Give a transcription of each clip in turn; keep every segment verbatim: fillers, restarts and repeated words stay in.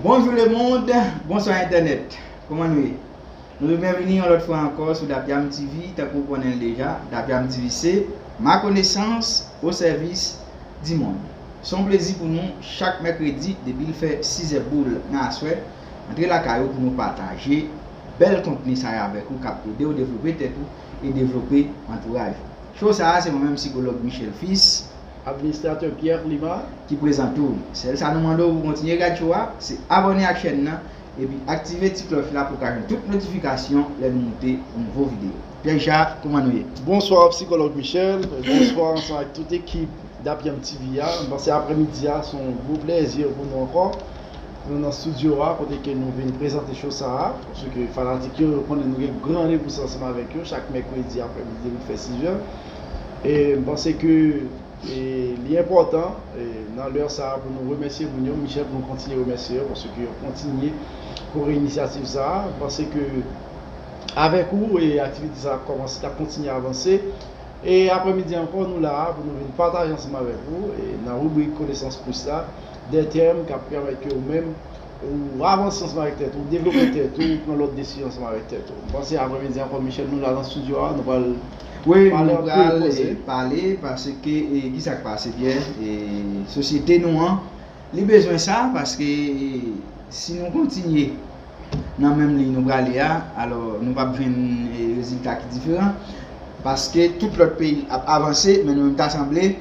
Bonjou lemonn, bonswa entènèt. Kòman nou ye? Nou byenvini yon lòt fwa ankò sou Dapyam T V, tankou w konnen l deja. Dapyam T V se ma connaissance au service du monde. Se yon plezi pou nou chak mèkredi depi l fè sizè boul nan aswè, antre lakay ou pou nou pataje bèl kontni sa yo avèk ou k ap ede w devlope tèt ou e devlope antouraj ou. Show sa a se mwen menm sikològ Michel Fils, administratè Pierre Lima, ki prezante w. Sèl sa nou mande w pou kontinye gad show a, se abòne ak chèn nan, epi aktive ti klòch la pou w ka jwenn tout notifikasyon lè nou moute yon nouvo videyo. Pierre Richard, kòman nou ye? Bonswa, sikològ Michel. Bonswa ansanm ak tout ekip Dapyam T V a. M panse aprèmidi a se yon gwo plèzi pou nou ankò. Nou nan estidyo a, kote ke nou vin prezante show sa a, paske fanatik yo, yo konnen nou gen gran randevou sa ansanm avèk yo, chak mèkredi aprèmidi depi l fè sizè. E m panse ke E li enpòtan, e, nan lè sa a pou nou remèsye moun yo, Michel, pou nou kontinye remèsye yo, paske yo kontinye kore inisyativ sa a. M panse ke avèk ou, e, aktivite sa a ap kòmanse, t ap kontinye avanse. E aprèmidi ankò, nou la a pou nou vin pataje ansanm avèk ou, e, nan ribrik Konesans Plis la, de tèm k ap pèmèt ke ou menm, ou avanse ansanm avèk tèt ou, ou devlope tèt ou, ou pran lòt desizyon ansanm avèk tèt ou. M panse aprèmidi ankò, Michel, nou la nan estidyo a, nou pral pale anpil, koze. Wi, nou pral, e, pale, paske, e, kisa k pase, Pierre? E, sosyete nou an, li bezwen sa, paske, e, si nou kontinye nan menm liy nou prale a, alò, nou p ap jwenn, e, rezilta ki diferan, paske tout lòt peyi ap avanse, men nou menm ta sanble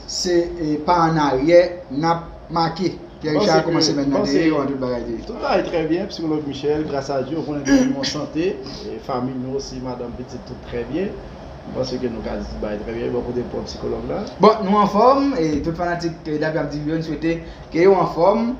se, e, pa an aryè n ap make. Pierre Richard, kòman semèn nan te ye, kòman tout bagay te ye? Tout bagay trè byen, sikològ Michel, gras a Dye, ou konnen depi nou an sante, e fanmi nou osi, madanm, pitit, tout trè byen. M panse ke nou ka di tout bagay trè byen, bò kote pwòp sikològ la. Bon, nou anfòm, e tout fanatik, e, Dapyam T V yo, nou swete ke yo anfòm.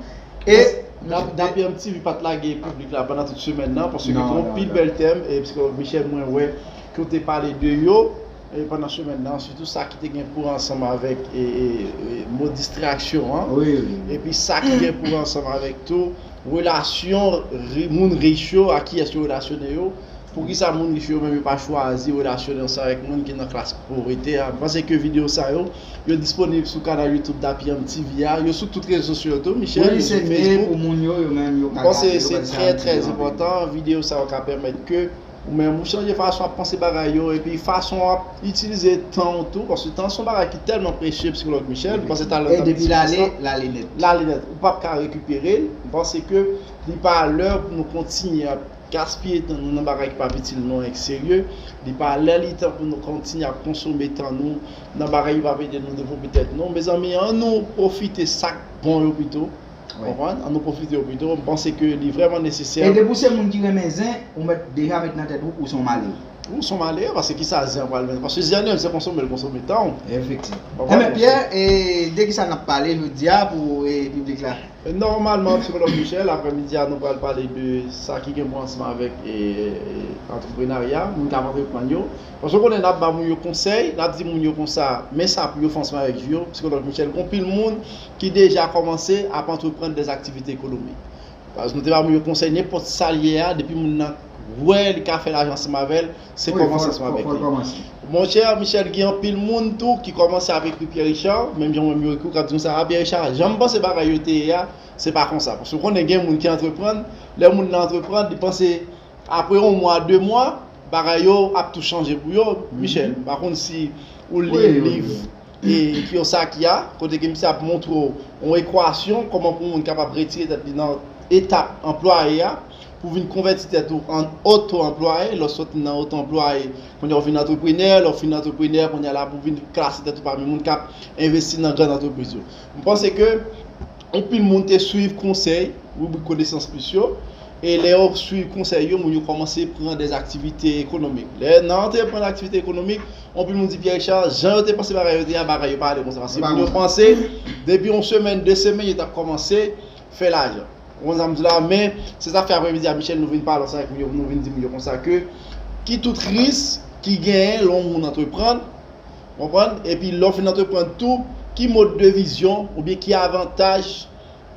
E Dapyam T V pa t lage piblik la pandan tout semèn nan, paske gen yon pil bèl tèm, e sikològ Michel, mwen wè ke w te pale de yo, e pandan semèn nan, sitou sa ki te gen pou wè ansanm avèk, e, e, e, mo distraksyon an. Wi, wi, wi. Epi sa ki gen pou wè ansanm avèk tou, relasyon ri-, moun rich yo, ak kiyès yo relasyone yo, poukisa moun rich yo menm yo pa chwazi relasyone ansanm avèk moun ki nan klas povrete a. M panse ke videyo sa yo, yo disponib sou kanal YouTube Dapyam T V a, yo sou tout rezo sosyo yo tou, Michel, yo sou Facebook. Wi, se pou moun yo, yo menm, yo ka gade, yo pa di sa yo di yo anpil. M panse se trè, trè enpòtan, videyo sa yo ka pèmèt ke ou menm, ou chanje fason w ap panse bagay yo, epi fason w ap itilize tan w tou, paske tan se yon bagay ki tèlman presye, sikològ Michel, m panse talè w t ap di sa. E depi l ale, l ale nèt. L ale nèt. Ou p ap ka rekipere l. M panse ke li pa lè pou nou kontinye ap gaspiye tan nou nan bagay ki p ap itil nou anyen ki serye. Li pa lè li tan pou nou kontinye ap konsome tan nou nan bagay ki p ap ede nou devlope tèt nou. Mezanmi, ann nou pwofite sa k bon yo pito. Wi. Konprann? Ann nou pwofite yo pito. M panse ke li vrèman nesesè. E depi w se moun ki renmen zen, ou mèt deja met nan tèt ou, ou se yon malere. Ou se yon malere, paske kisa zen an pral mennen? Paske zen an li menm se konsome l konsome tan w. Efektivman. Konprann? Enben, Pierre, e de kisa n ap pale jodi a pou, e, piblik la? Nòmalman, sikològ Michel, aprèmidi a, nou pral pale de sa ki gen pou ansanm avèk, e, e, antreprenarya, moun k ap antreprann yo. Paske w konnen n ap ba moun yo konsèy, n ap di moun yo konsa, men sa pou yo fè ansanm avèk vi yo. Sikològ Michel, gen anpil moun ki deja kòmanse ap antreprann dèzaktivite ekonomik. Paske nou te ba moun yo konsèy, nenpòt sa l ye a, depi moun nan wè li ka fè lajan ansanm avè l, se kòmanse ansanm avèk li. Monchè, Michel, gen anpil moun tou ki kòmanse ap ekri Pierre Richard, menm jan mwen menm yo ekri w, k ap di m sa, a, Pierre Richard, jan m panse bagay yo te ye a, se pa konsa. Paske w konnen gen moun ki antreprann, lè moun nan antreprann, li panse apre yon mwa, de mwa, bagay yo ap tou chanje pou yo. Michel, m pa konn si ou li liv e ki yon sa ki a, kote ke misye ap montre w yon ekwasyon, kòman pou yon moun kapab retire tèt li nan etap anplwaye a, pou vin konvèti tèt ou an oto-anplwaye, lè w soti nan oto-anplwaye, kounye a w vin antreprenè, lè w fin antreprenè, kounye a la pou vin klase tèt ou pami moun k ap envesti nan grann antrepriz yo. M panse ke anpil moun te swiv konsèy ribrik Konesans Plis yo, e lè yo swiv konsèy yo, moun yo kòmanse pran dèzaktivite ekonomik. Lè nan antreprann aktivite ekonomik, anpil moun di, Pierre Richard, jan yo te panse bagay yo te ye a, bagay yo pa ale konsa. Paske moun yo panse, depi yon semèn, de semèn, yo t ap kòmanse fè lajan. Ou konn sa m di la, men se sa k fè aprèmidi a, Michel, nou vin pale ansanm avèk moun yo, nou vin di moun yo konsa ke ki tout risk ki genyen lè yon moun antreprann, konprann? Epi lè w fin antreprann tou, ki mòd de vizyon oubyen ki avantaj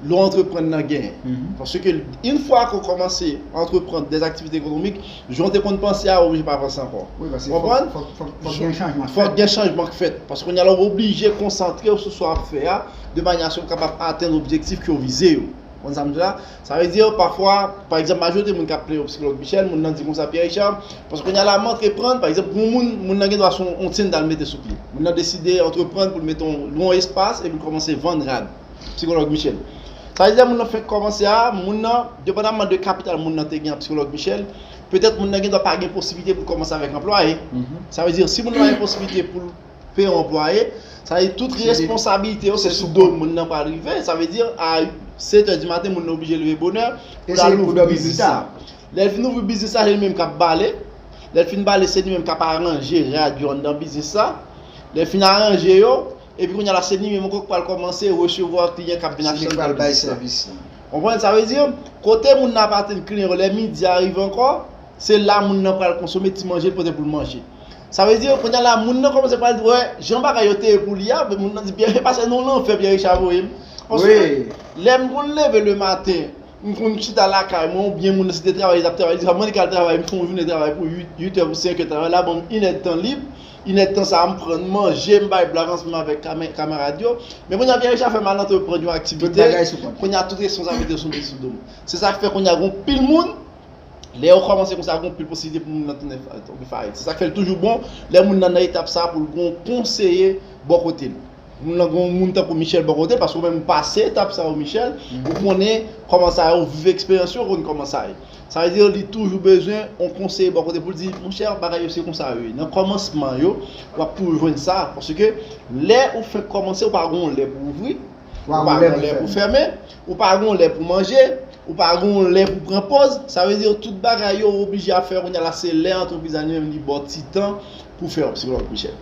lè w antreprann nan genyen. Paske yon fwa ke w kòmanse antreprann dèzaktivite ekonomik, jan w te konn panse a, w oblije pa panse ankò. Wi, paske fòk, fòk, fòk, fòk gen chanjman k fèt. Fòk gen chanjman k fèt. Paske kounye a la, w oblije konsantre w sou sa w ap fè a, de manyè a se w kapab atenn objektif ke w vize yo. Konn sa m di la? Sa vle di, pafwa, pa egzanp, majorite moun k ap plenyen Psikològ Michel, moun nan di konsa, Pierre Richard, paske kounye a la, m antreprann, pa egzanp, pou yon moun, moun nan gen dwa se yon, yon tend al mete sou pye. Moun nan deside antreprann pou l mete yon, yon espas epi l kòmanse vann rad. Psikològ Michel. Sa vle di, moun nan fenk kòmanse a, moun nan, depandamman de kapital moun nan te gen an Psikològ Michel, petèt moun nan gen dwa pa gen posiblite pou l kòmanse avèk anplwaye. Sa vle di, si moun nan pa gen posiblite pou l peye yon anplwaye, sa vle di tout responsabilite yo se sou do moun nan pral rive. Sa vle di, a sèt è di maten, moun nan oblije leve bonè pou l al ouvri biznis sa. Lè l fin ouvri biznis sa, se li menm k ap bale. Lè l fin bale, se li menm k ap aranje rad yo anndan biznis sa. Lè l fin aranje yo, epi kounye a la, se li menm ankò k pral kòmanse resevwa kliyan k ap vin achte anndan biznis sa. Konprann? Sa vle di, kote moun nan ap atenn kliyan yo, lè midi a rive ankò, se la moun nan pral konsome ti manje l pote pou l manje. Sa vle di, kounye a la, moun nan kòmanse pral wè jan bagay yo te ye pou li a, men moun nan di, Pierre, e pa se nan lanfè Pierre Richard voye m. Paske lè m konn leve le maten, m konn chita lakay mwen, oubyen moun nan si te travay, li t ap travay, li t ap mande k al travay, m fè yon jounen travay pou uit, uit è pou senk è travay la, ban m inèdtan lib, inèdtan sa a, m pran, m manje, m bay blag ansanm avèk kamè-, kamarad yo. Men kounye a, Pierre Richard fè m al antreprann yon aktivite, kounye a, tout responsablite sou, sou do m. Se sa k fè kounye a, gon pil moun, lè yo kòmanse konsa, gon pil posiblite pou moun nan tounen fa-, tonbe fayit. Se sa k fè l toujou bon, lè moun nan nan etap sa a, pou l gon konseye bò kote l. Moun nan gon moun tankou Michel bò kote l, paske ou menm ou pase etap sa yo, Michel, ou konnen kòman sa ye, ou viv eksperyans yo, ou konn kòman sa ye. Sa vle di, li toujou bezwen yon konseye bò kote pou l di, monchè, bagay yo se konsa yo ye. Nan kòmansman yo, w ap toujou jwenn sa, paske lè ou fenk kòmanse, ou pa gon lè pou ouvri, ou pa gon lè pou fèmen, ou pa gon lè pou manje, ou pa gon lè pou pran pòz. Sa vle di, tout bagay yo ou oblije ap fè kounye a la, se lè antrepriz la li menm li ba w ti tan pou fè yon psikològ Michel.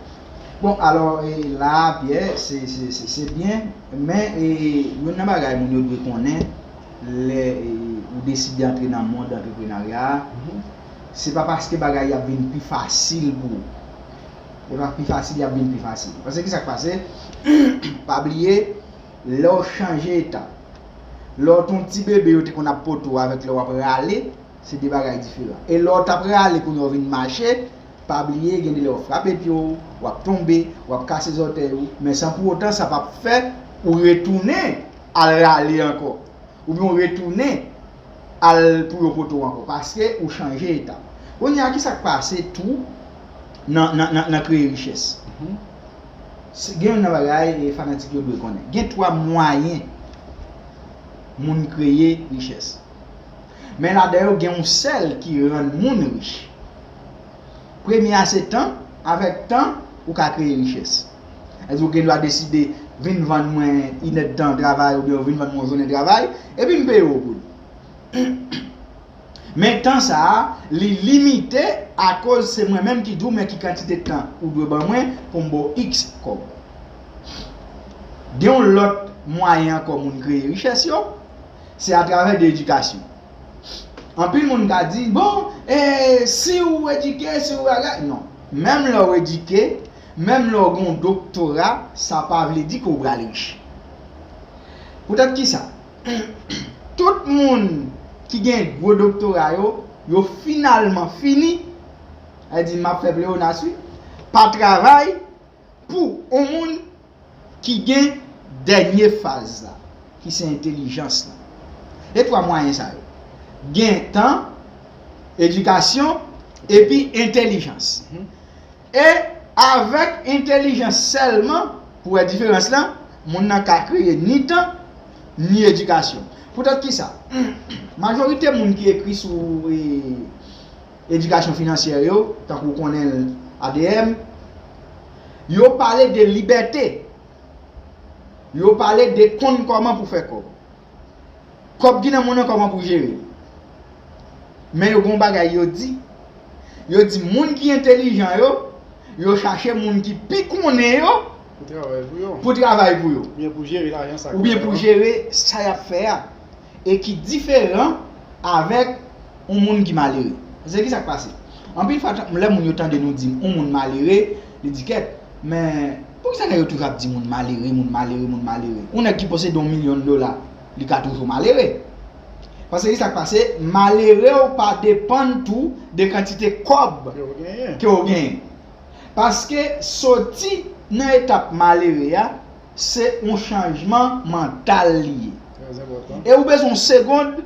Bon, alò, e, la a, Pierre, se, se, se, se byen, men, e, youn nan bagay moun yo dwe konnen, lè, e, ou deside antre nan mond antreprenarya a, se pa paske bagay y ap vin pi fasil pou ou. E pa pi fasil, y ap vin pi fasil. Paske ki sa k pase? Pa bliye, lè w chanje etap, lè w te yon ti bebe yo te konn ap pote w avèk lè w ap rale, se de bagay diferan. E lè w t ap rale kounye a w vin mache, pa bliye gen de lè w frape pye w, w ap tonbe, w ap kase zòtèy ou, men san pou otan sa p ap fè ou retounen al rale ankò. Oubyen w retounen al pou yo pote w ankò, paske ou chanje etap. Kounye a, ki sa k pase tou nan, nan, nan, nan kreye richès? Se, gen youn nan bagay, e, fanatik yo dwe konnen. Gen twa mwayen moun kreye richès. Men ladan yo, gen yon sèl ki rann moun rich. Premye a se tan, avèk tan, ou ka kreye richès. Èske ou gen dwa deside, vin vann mwen inèdtan travay, oubyen ou vin vann mwen yon jounen travay, epi m peye w pou li. Men tan sa a, li limite akoz se mwen menm ki di w men ki kantite tan ou dwe ban mwen pou m ba w X kòb. Gen yon lòt mwayen ankò moun kreye richès yo, se atravè de edikasyon. Anpil moun ka di, bon, e, si w edike, si w bagay, non. Menm lè w edike, menm lè w gen yon doktora, sa pa vle di ke w pral rich. Poutèt ki sa? Tout moun ki gen gwo doktora yo, yo finalman fini, sa vle di m ap fè pleonas wi, pa travay pou yon moun ki gen dènye faz la, ki se entèlijans la. E twa mwayen sa yo. Gen tan, edikasyon, epi entèlijans. E avèk entèlijans sèlman, pou wè diferans lan, moun nan ka kreye ni tan, ni edikasyon. Poutèt ki sa? Majorite moun ki ekri sou, e, edikasyon finansyè yo, tankou w konnen l, A D M, yo pale de libète. Yo pale de konn kòman pou fè kòb. Kòb ki nan men w nan, kòman pou jere l. Men yo gen yon bagay yo di. Yo di moun ki entèlijan yo, yo chache moun ki pi konnen yo pou travay pou yo. Pou travay pou yo. Oubyen pou jere lajan sa. Oubyen pou jere sa y ap fè a. E ki diferan avèk yon moun ki malere. Se ki sa k pase? Anpil fwa, tan-, lè moun yo tande nou di yon moun malere, li di, kèt, men poukisa nèg yo toujou ap di moun malere, moun malere, moun malere? Yon nèg ki posede yon milyon dola, li ka toujou malere. Paske ki sa k pase? Malere w pa depann tou de kantite kòb ke w genyen. Paske soti nan etap malere a, se yon chanjman mantal li ye. E ou bezwen yon segond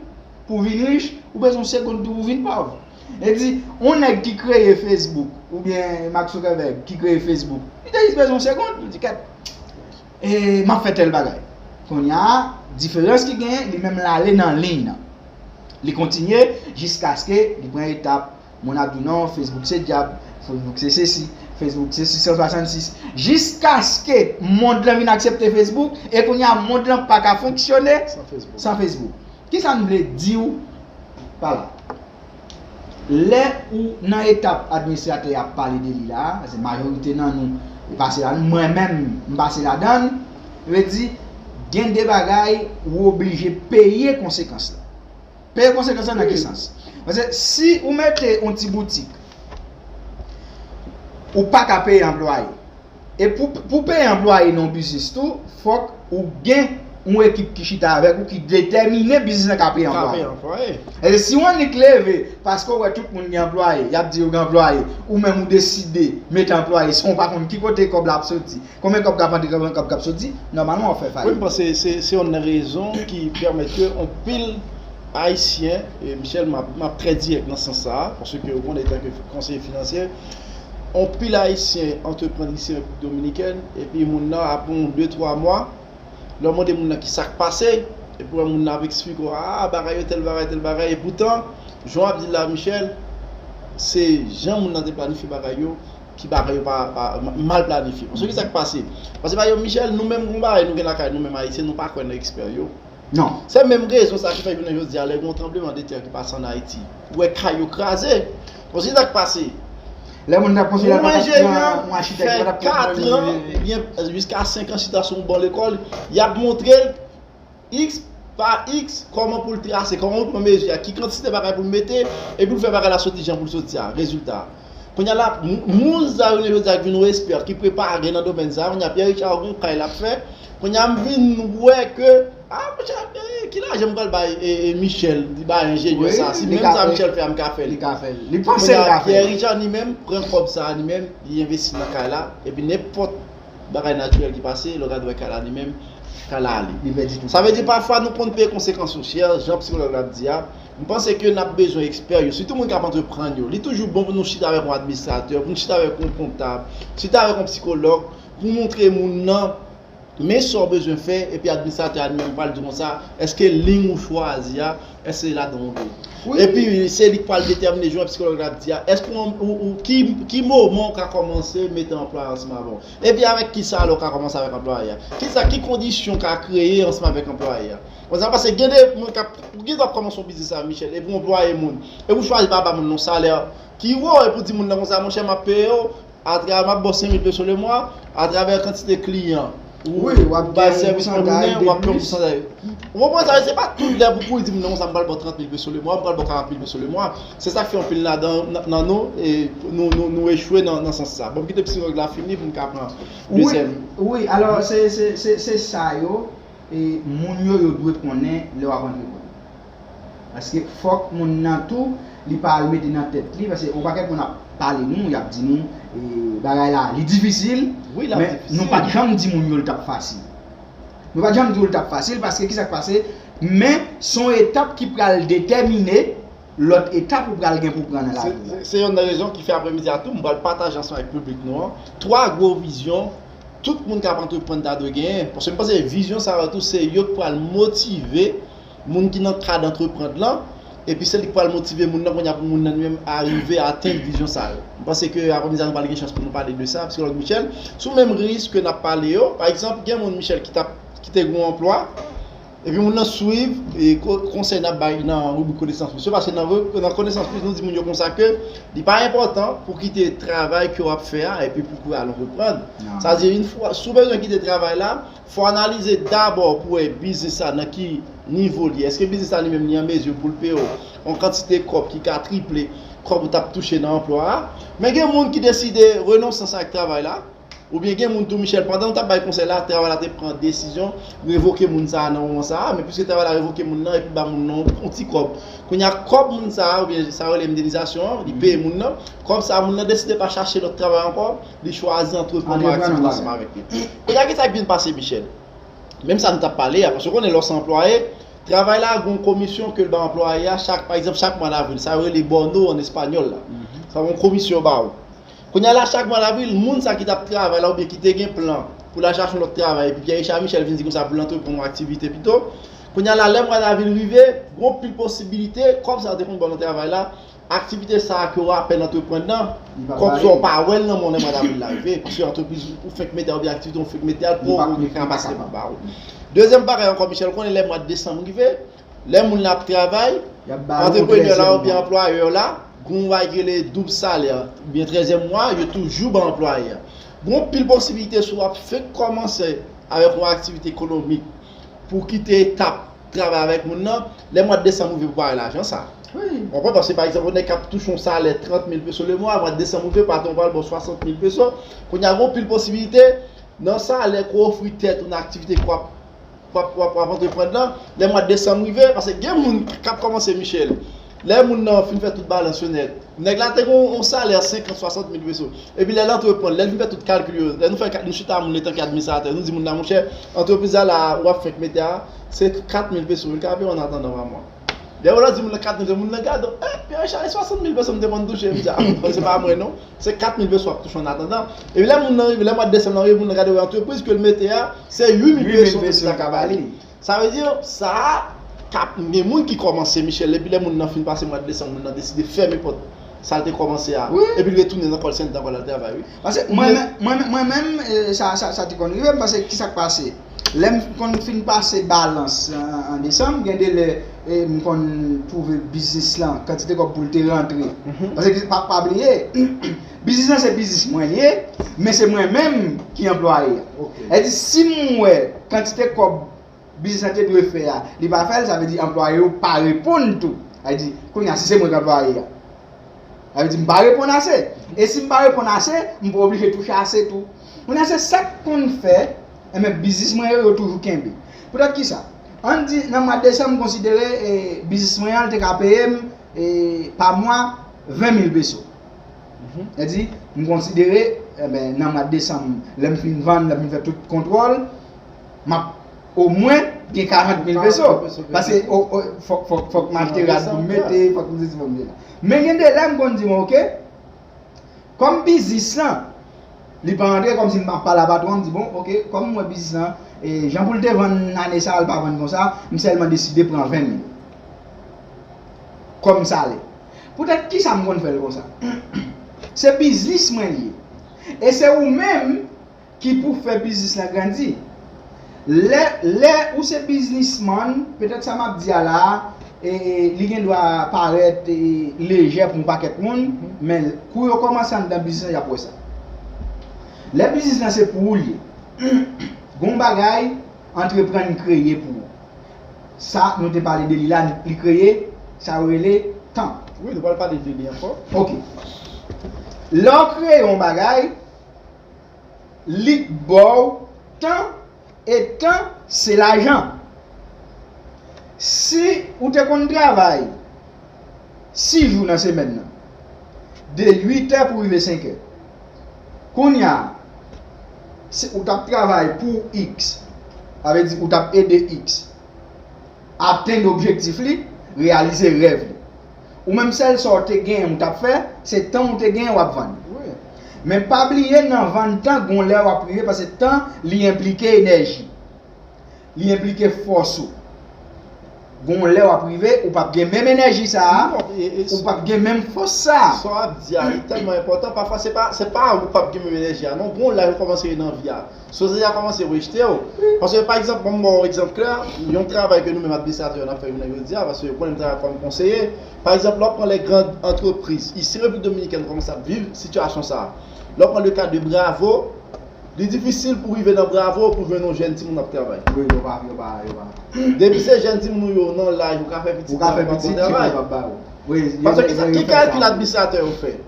pou vin rich, ou bezwen yon segond tou pou vin pòv. E di, yon nèg ki kreye Facebook, oubyen Mark Zuckerberg ki kreye Facebook, li te jis bezwen yon segond pou di, kèt, e m ap fè tèl bagay. Kounye a, diferans ki genyen, li menm l ale nan liy nan. Li kontinye jiskaske li pran etap. Moun ap di non, Facebook se dyab, Facebook se sesi, Facebook se sis san swasannsis. Jiskaske mond lan vin aksepte Facebook, e kounye a mond lan pa ka fonksyone san Facebook. Kisa m vle di w pa la? Lè ou nan etap administratè y ap pale de li la, paske majorite nan nou, e pase la, mwen menm, m pase ladan l, vle di, gen de bagay ou oblije peye konsekans la. Peye konsekans la nan ki sans? Paske si ou mete yon ti boutik, ou pa ka peye anplwaye. E pou, pou peye anplwaye nan yon biznis tou, fòk ou gen yon ekip ki chita avèk ou, ki detèmine biznis lan ka peye anplwaye. E si w annik leve, paske w wè tout moun gen anplwaye, y ap di yo gen anplwaye, ou menm ou deside mete anplwaye san w pa konn ki kote kòb la ap soti, konbyen kòb k ap antre, konbyen kòb k ap soti, nòmalman w ap fè fayit. Wi, m panse se, se youn nan rezon ki pèmèt ke anpil Ayisyen, e Michel, m ap, m ap trè dirèk nan sans sa a, paske ou konnen, antanke konseye finansye, anpil Ayisyen antreprann isi Repiblik Dominikèn, epi moun nan, apre yon de, twa mwa, lè w mande moun nan ki sa k pase, epi w wè moun nan ap eksplike w, a, bagay yo, tèl bagay, tèl bagay, epoutan, jan w ap di l la, Michel, se jan moun nan te planifye bagay yo, ki bagay yo pa, pa mal planifye. Paske ki sa k pase? Paske, pa egzanp, Michel, nou menm, gon bagay nou gen lakay nou menm Ayisyen, nou pa kwè nan ekspè yo. Non. Se menm rezon sa ki fè jounen jodi a, lè gen yon tranblemanntè ki pase ann Ayiti, ou wè kay yo kraze. Paske ki sa k pase? Lè moun t ap konstwi la, pa t ap pran yon achitèk, pa t ap pran yon katran, byen, jiska senk an chita sou yon ban lekòl, y ap montre l X pa X, kòman pou l trase, kòman pou l pran mezi a, ki kantite bagay pou l mete, epi l fè bagay la soti jan pou l soti a, rezilta. Kounye a la, moun sa yo, jodi a, ki vin yon espè, ki prepare nan domèn sa, kounye a, Pierre Richard gon kay l ap fè, kounye a, m vin wè ke, a, monchè, ki lajan m pral bay Michel, li bay enjenyè sa, si menm sa Michel fè a, m ka fè l. Li ka fè l. Li panse l ka fè l. Pierre Richard, li menm, pran kòb sa, li menm, li envesti nan kay la, epi nenpòt bagay natirèl ki pase, lè w gade wè kay la li menm, kay la ale. Li pèdi tout. Sa vle di pafwa nou konn peye konsekans yo chè, jan psikològ la ap di a. M panse ke n ap bezwen ekspè yo, sitou moun k ap antreprann yo. Li toujou bon pou nou chita avèk yon administratè, pou nou chita avèk yon kontab, chita avèk yon psikològ, pou montre moun nan, men sa w bezwen fè, epi administratè a li menm pral di konsa, èske liy ou chwazi a, èske se ladan w vle? Epi se li k pral detèmine jan psikològ la ap di a, èske ou, ou, ou ki, ki moman ou ka kòmanse mete anplwaye ansanm avè w? Epi avèk kisa alò w ka kòmanse avèk anplwaye a? Kisa, ki kondisyon w ka kreye ansanm avèk anplwaye a? Konsa, paske gen de moun k ap, ou gen dwa ap kòmanse yon biznis avèk Michel, epi w anplwaye moun, epi w chwazi pa ba moun nan yon salè ki wo, epi w di moun nan konsa, monchè, m ap peye w, atravè m ap ba w senk mil peso le mwa, atravè kantite kliyan ou bay sèvis mwen pou mwen, w ap pran pousantaj. Ou konprann sa, se pa tout lè pou kouri di moun nan konsa, m pral ba w trant mil peso le mwa, m pral ba w karant mil peso le mwa. Se sa k fè anpil ladan nan, nan nou, e, nou, nou, nou echwe nan, nan sans sa. Bon, m kite psikològ la fini pou m ka pran dezyèm. Wi, alò, se, se, se, se sa yo, e, moun yo, yo dwe konnen lè w ap antreprann. Paske fòk moun nan tou, li pa al mete nan tèt li, paske yon pakèt moun ap pale nou, y ap di nou, e, bagay la, li difisil, men nou pa t janm di moun yo l t ap fasil. Nou pa t janm di yo l t ap fasil, paske kisa k pase? Men, se yon etap ki pral detèmine lòt etap ou pral gen pou pran nan lavi a. Se, se, se youn nan rezon ki fè aprèmidi a tou, m pral pataje ansanm avèk piblik nou an, twa gwo vizyon tout moun k ap antreprann ta dwe genyen. Paske m panse vizyon sa yo tou, se yo k pral motive moun ki nan kad antreprann lan, epi se li k pral motive moun nan kounye a pou moun nan li menm arive atenn vizyon sa yo. M panse ke aprèmidi a nou pral gen chans pou nou pale de sa, psikològ Michel, sou menm risk ke n ap pale yo. Pa egzanp, gen moun, Michel, ki t ap, ki te gen yon anplwa, epi moun nan swiv, e, ko-, konsèy n ap bay nan ribrik Konesans Plis yo, paske nan re-, nan Konesans Plis, nou di moun yo konsa ke li pa enpòtan pou kite travay ke w ap fè a, epi pou kouri al antreprann. Sa vle di, yon fwa, si w bezwen kite travay la, fò w analize dabò pou wè biznis sa nan ki nivo li ye. Èske biznis sa li menm li an mezi pou l peye w yon kantite kòb ki ka triple kòb ou t ap touche nan anplwa a? Men gen moun ki deside renonse ansanm ak travay la, oubyen gen moun tou, Michel, pandan nou t ap bay konsèy la, travay la te pran desizyon revoke moun sa a nan moman sa a, men piske travay la revoke moun nan, epi ba moun nan yon ti kòb. Kounye a, kòb moun sa a, oubyen sa yo rele endenizasyon an, li peye moun nan, kòb sa a, moun nan deside pa chache lòt travay ankò, li chwazi antreprann yon aktivite ansanm avèk li. Kounye a, kisa k vin pase, Michel? Menm sa nou t ap pale a, paske w konnen lè w se anplwaye, Travay la gen yon komisyon ke l ba anplwaye a chak, pa egzanp, chak mwa davril. Sa yo rele bono an espanyòl la. Sa yon komisyon yo ba ou. Kounye a la, chak mwa davril, moun sa ki t ap travay la oubyen ki te gen plan pou l al chache yon lòt travay, epi Pierre Richard Michel vin di konsa pou l antreprann yon aktivite pito. Kounye a la, lè mwa davril rive, gen yon pil posibilite, kòb sa yo te konn ba w nan travay la, aktivite sa a ke w apèn antreprann nan, kòb sa w pa wè l nan men w lè mwa davril la rive, paske antrepriz ou fenk mete a oubyen aktivite ou fenk mete a, l poko gen kapasite pou ba ou. Dezyèm bagay ankò, Michel, ou konnen lè mwa desanm rive, lè moun la ap travay, antreprenè la oubyen anplwayè la, gen yon bagay ki rele doub salè, oubyen trèzyèm mwa, yo toujou ba anplwaye a. Gen yon pil posibilite si w ap fenk kòmanse avèk yon aktivite ekonomik pou w kite etap travay avèk moun nan, lè mwa desanm rive pou pare lajan sa. Ou konprann? Paske, pa egzanp, yon nèg k ap touche yon salè trant mil peso le mwa, mwa desanm rive, patwon pral ba w swasant mil peso. Kounye a, gen yon pil posibilite nan salè ke w ofri tèt ou nan aktivite ke w ap, w ap, w ap, w ap antreprann nan, lè mwa desanm rive, paske gen moun k ap kòmanse, Michel, lè moun nan fin fè tout balans yo nèt, nèg la te gen yon, yon salè senkant, swasant mil peso. Epi lè l antreprann, lè l fin fè tout kalkil yo, lè nou fè, nou chita moun letan ki administratè, nou di moun la, monchè, antrepriz la, la, w ap fenk mete a, se kat mil peso, li ka peye w an atandan pa mwa. Lè w la di moun nan kat mil peso, moun nan gade w, eh, Pierre Richard, e swasant mil peso m te konn touche, m di, ah, se pa mwen non, se kat mil peso w ap touche an atandan. Epi lè moun nan rive, lè mwa desanm nan rive, moun nan gade w antrepriz ke l mete a, se uit mil peso ke l ta ka ba li. Sa vle di, sa a, k ap gen moun ki kòmanse, Michel, epi lè moun nan fin pase mwa desanm, moun nan deside fèmen pòt sa l te kòmanse a, epi l retounen nan call center ankò l al travay, wi. Paske mwen menm, mwen menm, mwen menm, eh, sa, sa, sa te konn rive m, paske kisa k pase? Lè m konn fin pase balans an, an desanm, gen de lè, eh, m konn twouve biznis lan, kantite kòb pou l te rantre. Paske pa, pa bliye, biznis lan se biznis mwen li ye, men se mwen menm ki anplwaye a. Sa vle di, si m wè kantite kòb biznis lan te dwe fè a, li pa fè l, sa vle di anplwaye yo pa reponn tou. Sa vle di, kounye a, si se mwen k anplwaye a, sa vle di m pa reponn ase. E si m pa reponn ase, m pou oblije touche ase tou. Kounye a, se sa k konn fè, enben, biznis mwen yo, yo toujou kenbe. Poutèt kisa? Ann di, nan mwa desanm, m konsidere, e, biznis mwen an, l te ka peye m, e, pa mwa, ven mil peso. Sa di, m konsidere, enben, nan mwa desanm, lè m fin vann, lè m fin fè tout kontwòl, m ap omwen gen karant mil peso. Paske, o, o, fòk, fòk, fòk m achte rad pou m mete, fòk m sesi, fòk m sela. Men gen de lè m konn di, bon, oke, kòm biznis lan, li pa rantre, kòmsi m ap pale a patwon an, m di, bon, oke, kòm m wè biznis lan, e, jan pou l te vann ane sa a, l pa vann konsa, m sèlman deside pran ven mil kòm salè. Poutèt kisa m konn fè l konsa? Se biznis mwen li ye. E se ou menm ki pou fè biznis la grandi. Lè, lè ou se biznismann, petèt sa m ap di a la a, e, e, li gen dwa parèt, e, lejè pou yon pakèt moun, men kou yo kòmanse anndan biznis la, y ap wè sa. Lè biznis lan se pou ou li ye, gen yon bagay antreprann kreye pou ou. Sa, nou te pale de li la, li kreye, sa yo rele tan. Wi, nou pral pale de li ankò. Oke. Lè w kreye yon bagay, li k ba w tan, e tan, se lajan. Si ou te konn travay sis jou nan semèn nan, de uit è pou rive senk è, kounye a, si ou t ap travay pou X, sa vle di ou t ap ede X atenn objektif li, reyalize rèv li. Ou menm sèl sa w te genyen ou t ap fè, se tan w te genyen w ap vann. Wi. Men pa bliye nan vann tan, gon lè w ap rive, paske tan, li enplike enèji. Li enplike fòs ou. Gon lè w ap rive, ou p ap gen menm enèji sa a, ou p ap gen menm fòs sa a. Sa w ap di a, li tèlman enpòtan, pafwa se pa, se pa ou p ap gen menm enèji a, non, gon laj ou kòmanse rive nan vi a. Sosyete a kòmanse rejte w. Paske, pa egzanp, ban m ba w egzanp klè, yon travay ke nou menm administratè yo n ap fè jounen jodi a, paske yo konnen m travay kòm konseye. Pa egzanp, lè w pran lè gran antrepriz, isi Repiblik Dominikèn kòmanse ap viv sitiyasyon sa a. Lè w pran le ka de Bravo, li difisil pou rive nan Bravo pou jwenn yon jèn timoun ap travay. Wi, yo pa, yo pa, yo pa. Depi se jèn timoun ou yo nan laj, ou ka fè pitit ou pa travay. Paske ki kalkil administratè yo fè?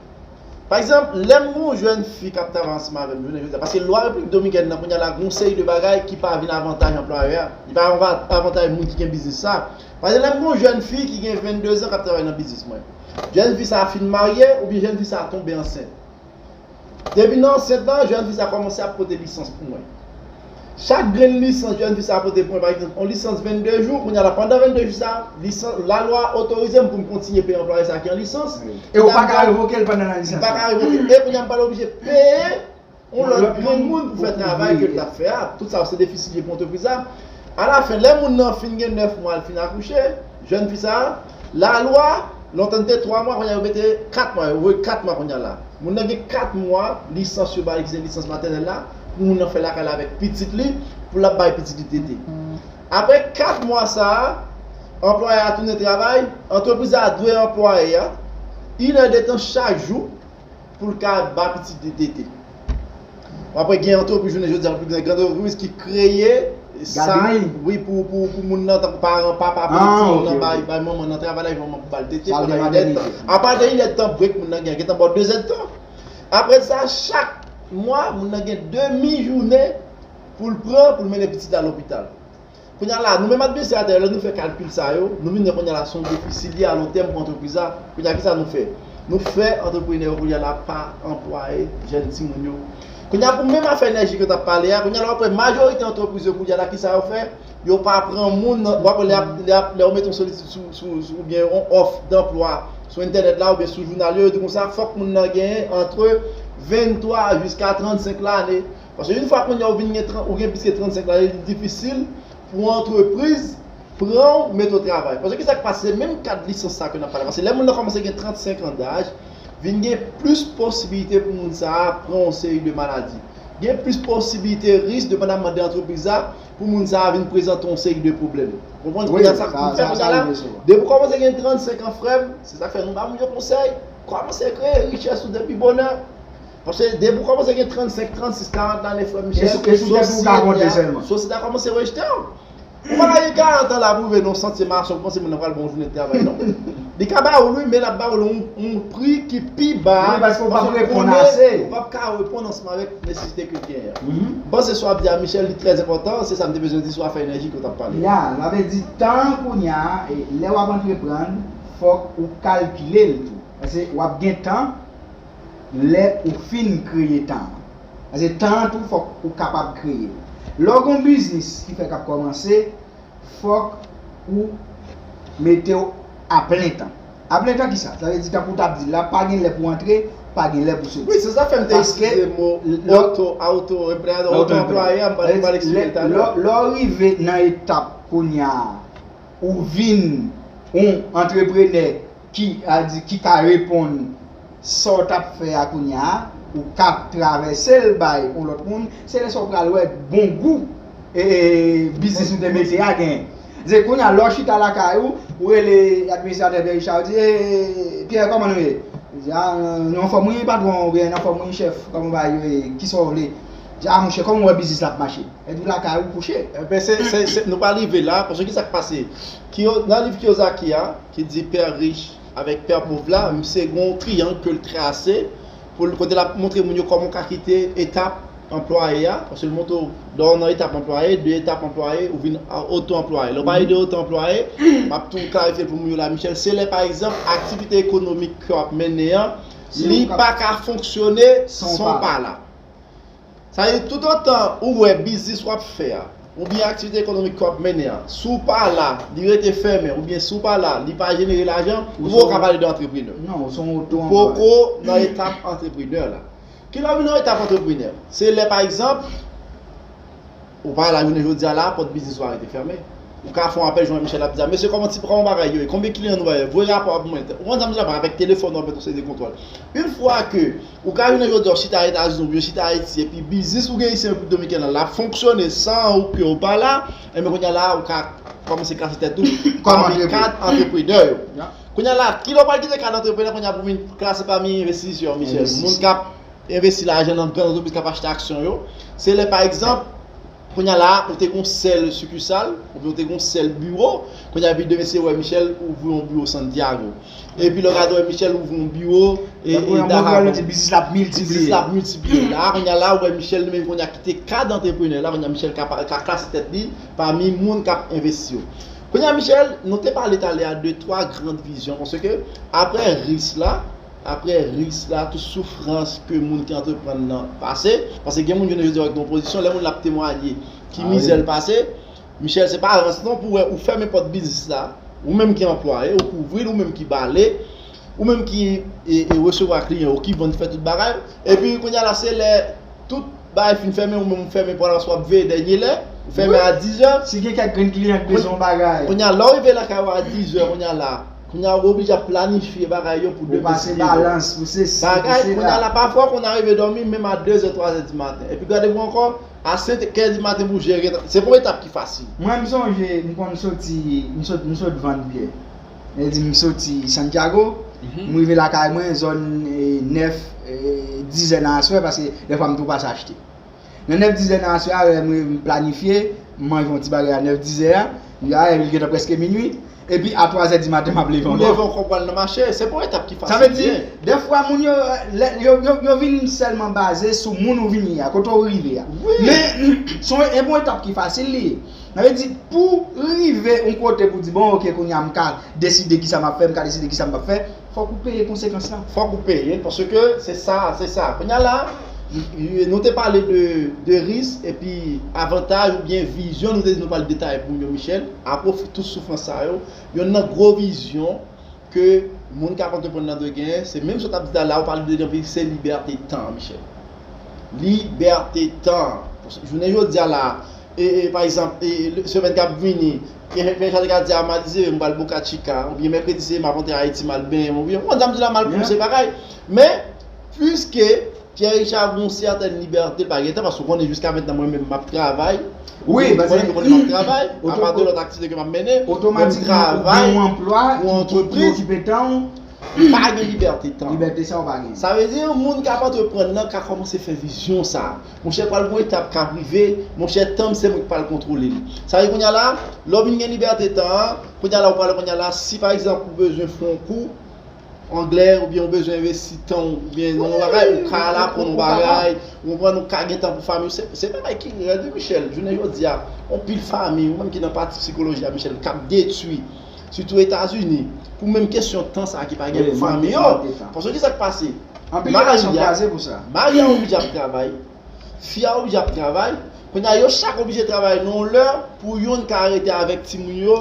Pa egzanp, lè m gen yon jèn fi k ap travay ansanm avè m jounen jodi a, paske lwa Repiblik Dominikèn nan kounye a la, gen yon seri de bagay ki pa vin avantaj anplwayè a, li pa avan-, avantaj moun ki gen biznis sa. Pa egzanp, lè m gen yon jèn fi ki gen vennde zan k ap travay nan biznis mwen. Jèn fi sa a fin marye oubyen jèn fi sa a tonbe ansent. Depi nan ansent lan, jèn fi sa a kòmanse ap pote lisans pou mwen. Chak grenn lisans jèn fi sa a pote pou mwen, pa egzanp, yon lisans vennde jou, kounye a la, pandan vennde jou sa a, lisans, lalwa otorize m pou m kontinye peye anplwaye sa a ki an lisans. E ou pa ka revoke l pandan nan lisans M pa ka revoke l. E kounye a m pral oblije peye yon lòt grenn moun pou fè travay ke l t ap fè a. Tout sa se defisi li ye pou antrepriz la. Alafen, lè moun nan fin gen nèf mwa, l fin akouche, jèn fi sa a, lalwa, lontan li te twa mwa, kounye a yo mete kat mwa, yo voye kat mwa kounye a la. Moun nan gen kat mwa lisans yo ba li ki se lisans matènèl la, pou moun nan fè lakay la avèk pitit li, pou l ap bay pitit li tete. Apre kat mwa sa a, anplwayè a tounen travay, antrepriz la dwe anplwaye a inèdtan chak jou pou l ka ba pitit li tete. Apre gen antrepriz jounen jodi a, gen antrepriz ki kreye sa, wi, pou, pou, pou moun nan, tankou paran, papa, pou pitit nan bay, bay manman nan travay la, manman pou ba l tete pandan inèdtan. Apa de inèdtan brek moun nan gen, gentan ba w dezèdtan. Apre sa, chak mwa, moun nan gen demi jounen pou l pran, pou l mennen pitit la lopital. Kounye a la, nou menm administratè yo, lè nou fè kalkil sa yo, nou vin wè kounye a la se yon defisi li a lon tèm pou antrepriz la. Kounye a kisa nou fè? Nou fè antreprenè yo kounye a la pa anplwaye jèn timoun yo. Kounye a pou menm afè enèji ke w t ap pale a, kounye a la w ap wè majorite antrepriz yo kounye a la kisa yo fè? Yo pa pran moun nan, w ap wè lè ap, lè ap, lè yo mete yon solisite sou, sou, sou, oubyen yon òf danplwa sou entènèt la oubyen sou jounal yo, yo di konsa fòk moun nan genyen antre venntwa jiska trannsenk lane. Paske yon fwa kounye a ou vin gen tran- ou gen plis ke trannsenk lane, li difisil pou yon antrepriz pran w, mete w travay. Paske kisa k pase? Se menm kad lisans sa ke n ap pale. Paske lè moun nan kòmanse gen trannsenk an daj, vin gen plis posibilite pou moun sa a pran yon seri de maladi. Gen plis posibilite risk, depandamman de antrepriz la, pou moun sa a vin prezante yon seri de pwoblèm. Konprann? Kounye a sa k pou fè kounye a la, depi w kòmanse gen trannsenk an, frè m, se sa k fè nou ba moun yo konsèy, kòmanse kreye richès ou depi bonè. Paske depi w kòmanse gen trannsenk, trannsis, karant lane, frè Michel, e sou tèt ou ka konte sèlman. Sosyete a kòmanse rejte w. Ou pa ka gen karant an la pou rive nan yon santye mason, ou panse moun nan pral ba w yon jounen travay, non. Li ka ba w l wi, men l ap ba w l yon, yon pri ki pi ba. Wi, paske ou p ap reponn ase. Ou p ap ka reponn ansanm avèk nesesite ke l genyen an. M panse sa w ap di a Michel, li trè enpòtan, se sa m te bezwen di sou afè enèji ke w t ap pale. Ya, sa vle di tan kounye a, e, lè w ap antreprann, fòk ou kalkile l tou. Paske w ap gen tan, lè ou fin kreye tan an. Paske tan an tou, fòk ou kapab kreye l. Lè w gen yon biznis ki fèk ap kòmanse, fòk ou mete w a plen tan. A plen tan kisa? Sa vle di tankou w t ap di la, pa gen lè pou antre, pa gen lè pou soti. Wi, se sa fè m te itilize mo oto, auto, oto anplwaye a, m pral eksplike l talè. Lè w rive nan etap kounye a, ou vin yon antreprenè ki, a di, ki ka reponn sa w t ap fè a kounye a, ou ka travèse l bay yon lòt moun, se lè sa w pral wè bon gou e, e, biznis ou te mete a genyen. Se kounye a, lè w chita lakay ou, ou rele administratè Pierre Richard, ou di, e, Pierre, kòman nou ye? Li di, a, nou anfòm wi, patwon, oubyen nou anfòm wi, chèf, kòman bagay yo ye, kisa w vle? Li di, a, monchè, kòman w wè biznis la ap mache? Epi lakay ou kouche. Enben, se, se, se, nou pral rive la, paske kisa k pase? Kiyo, nan liv Kiyosaki a, ki di Pè Rich avèk Pè Pòv la, misye gen yon triyang ke l trase pou l, kote l ap montre moun yo kòman w ka kite etap anplwaye a, paske l montre w, lè w nan etap anplwaye, de etap anplwaye, ou vin a, oto anplwaye. Lè w pale de oto anplwaye, m ap tou klarifye l pou moun yo la, Michel, se lè, pa egzanp, aktivite ekonomik ke w ap mennen an, li pa ka fonksyone san w pa la. Sa vle di, toutotan ou wè biznis w ap fè a, oubyen aktivite ekonomik ke w ap mennen an, si w pa la, li rete fèmen, oubyen si w pa la, li pa jenere lajan, ou poko ka pale de antreprenè. Non, ou se yon oto anplwaye. Ou poko nan etap antreprenè la. Kilè w vin nan etap antreprenè? Se lè, pa egzanp, ou pa la jounen jodi a la, pòt biznis ou a rete fèmen. Ou ka fè yon apèl, jan Michel ap di a, mesye, kòman ti, kòman bagay yo ye? Konbyen kliyan nou ba yo? Voye rapò a pou mwen. Ou konn sa m di la, avèk telefòn ou ap met yon seri de kontwòl. Yon fwa ke ou ka jounen jodi a, ou chita Etazini, oubyen chita Ayiti, epi biznis ou gen isi an Repiblik Dominikèn nan, l ap fonksyone san ou ke ou pa la, enben kounye a la, ou ka kòmanse klase tèt ou pami kad antreprenè yo. Kounye a la, kilè w pral kite kad antreprenè, kounye a pou vin klase pami envestisè, Michel. Moun k ap envesti lajan nan gran antrepriz k ap achte aksyon yo. Se lè, pa egzanp, kounye a la, ou te gen yon sèl sikisal, oubyen ou te gen yon sèl biwo, kounye a epi demen se wè Michel ouvri yon biwo Santiago. Epi lè w gade wè Michel ouvri yon biwo e, e Dahab. Biznis la ap miltipliye. Biznis la ap miltipliye. La, kounye a la, ou wè Michel li menm kounye a kite kad antreprenè la, kounye a Michel ka, ka klase tèt li pami moun k ap envesti yo. Kounye a, Michel, nou te pale talè a de twa grand vizyon, paske aprè risk la, aprè risk la, tout soufrans ke moun ki antreprann nan pase, paske gen moun jounen jodi a ki nan pozisyon, lè moun la ap temwaye, ki mizè l pase. Michel, se pa rans non pou wè ou fèmen pòt biznis la, ou menm ki anplwaye, ou kouvri l, ou menm ki bale, ou menm ki e, e resevwa kliyan, ou ki vann, fè tout bagay. Epi kounye a la, se lè tout bagay fin fèmen, ou menm ou fèmen pòt la paske w ap veye dènye lè, ou fèmen a dizè. Si gen kèk grenn kliyan k bezwen yon bagay. Kounye a, lè w rive lakay ou a dizè, kounye a la, kounye a, ou oblije ap planifye bagay yo pou demen se leve. Ou pase balans, pou sesi, pou sela. Bagay, kounye a la, pafwa, kounye a rive dòmi, menm a dezè, twazè di maten. Epi gade pou ankò, a senkè di maten pou jere, se pa yon etap ki fasil. Mwen, m sonje, m konn soti, m sot, m sot vann byè. E di, m soti Santiago, m rive lakay mwen, zòn, e, nèf, e, dizè nan aswè, paske dèfwa m tou pase achte. Nan nèf dizè nan aswè a, lè m, m planifye, m manje yon ti bagay a nèf dizè a, m di, a, epi l gentan prèske minui, epi a twazè di maten, m ap leve ankò. Leve ankò pral nan mache, se pa yon etap ki fasil. Sa vle di, dèfwa, moun yo, lè, yo, yo, yo vin sèlman baze sou moun ou vini a, kote w rive a. Wi. Men, se yon, e pa yon etap ki fasil li ye. Sa vle di, pou rive yon kote pou di, bon, oke, kounye a m ka deside kisa m ap fè, m ka deside kisa m p ap fè, fòk ou peye konsekans lan. Fòk ou peye l, paske se sa, se sa. Kounye a la, nou te pale de, de risk, epi avantaj oubyen vizyon, nou te di nou pral detaye pou yo, Michel. Apre tout soufrans sa yo, yonn nan gwo vizyon ke moun k ap antreprann nan dwe genyen, se menm sa w t ap di la, ou pale de anpil, se libète tan, Michel. Libète tan. Jounen jodi a la, e, e, pa egzanp, e, e, semèn k ap vini, Pierre Richard te ka di a, madi se m pral Boca Chica, oubyen mèkredi se m ap antre Ayiti, m al benyen m, oubyen, ou konn sa m di la, m al pouse bagay. Men, piske Pierre Richard gen yon sètèn libète, l pa gen tan, paske ou konnen jiska mentnan mwen menm m ap travay. Wi, ou konnen, ou konnen m ap travay, apa de lòt aktivite ke m ap mennen, men m travay pou yon antrepriz. M pa gen libète tan. Libète sa ou pa gen. Sa vle di, moun k ap antreprann nan ka kòmanse fè vizyon sa. Monchè, pral gon etap k ap rive, monchè, tan m se mwen ki pral kontwole l. Sa vle di, kounye a la, lè w vin gen libète tan an, kounye a la, ou pral, kounye a la, si pa egzanp ou bezwen fè yon kou anglè, oubyen ou bezwen envesti tan w, oubyen nan yon bagay, ou ka al aprann yon bagay, ou konprann, ou ka gen tan pou fanmi w. Se, se bagay ki rèd, wi, Michel. Jounen jodi a, anpil fanmi, ou menm ki nan pati sikoloji a, Michel, k ap detwi, sitou Etazini, pou menm kesyon tan sa a ki pa gen pou fanmi yo. Paske kisa k pase? Anpil relasyon kraze pou sa. Mari a oblije ap travay, fi a oblije ap travay, kounye a yo chak oblije travay nan yon lè pou youn ka rete avèk timoun yo.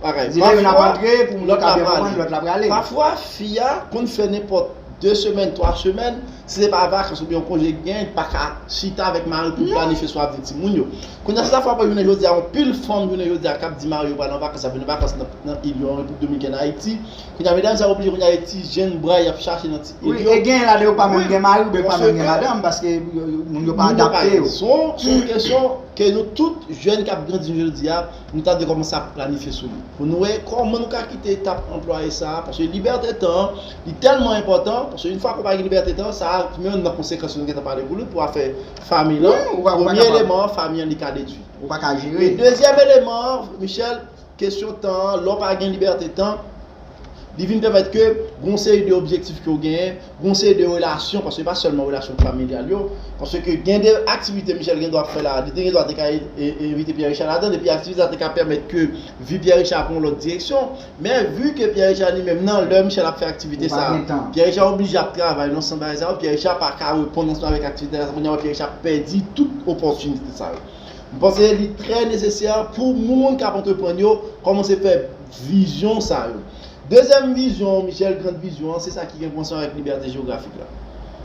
Bagay. Di lè youn ap antre, pou lòt la prale. Pafwa, fi a konn fè nenpòt de semèn, twa semèn, si se pa vakans oubyen yon konje ki genyen, li pa ka chita avèk mari pou planifye sou avni timoun yo. Kounye a, se sa fè w wè jounen jodi a, anpil fanm jounen jodi a k ap di mari yo pral an vakans, ap vin an vakans nan, nan il yo, an Repiblik Dominikèn, Ayiti. Kounye a, medam sa yo oblije kounye a, e ti jenn bra y ap chache nan ti il yo. Wi, e genyen ladan yo pa menm gen mari, oubyen yo pa menm gen madanm, paske yo, yo, moun yo pa adapte yo. Se yon, se yon kesyon ke nou tout jèn k ap grandi jodi a, nou ta dwe kòmanse ap planifye sou li. Pou nou wè kòman nou ka kite etap anplwaye sa a, paske libète tan an, li tèlman enpòtan, paske yon fwa ke w pa gen libète tan, sa a, men youn nan konsekans nou gentan pale pou li, pou afè fanmi lan, premye eleman an, fanmi an, li ka detwi. Ou pa ka jere. E dezyèm eleman an, Michel, kesyon tan an, lè w pa gen libète tan, li vin pèmèt ke gon seri de objektif ke w genyen, gon seri de relasyon, paske se pa sèlman relasyon familyal yo, paske gen de aktivite Michel gen dwa ap fè la, li te gen dwa te ka e, e, envite Pierre Richard ladan, epi aktivite sa te ka pèmèt ke vi Pierre Richard pran yon lòt direksyon, men vi ke Pierre Richard li menm nan, lè Michel ap fè aktivite sa, Pierre Richard oblije ap travay nan sans bagay sa yo, Pierre Richard pa ka reponn ansanm avèk aktivite sa, kounye a Pierre Richard pèdi tout opòtinite sa yo. M panse li trè nesesè pou moun k ap antreprann yo kòmanse fè vizyon sa yo. Dezyèm vizyon, Michel, grand vizyon an, se sa ki gen pou ansanm avèk libète jewografik la.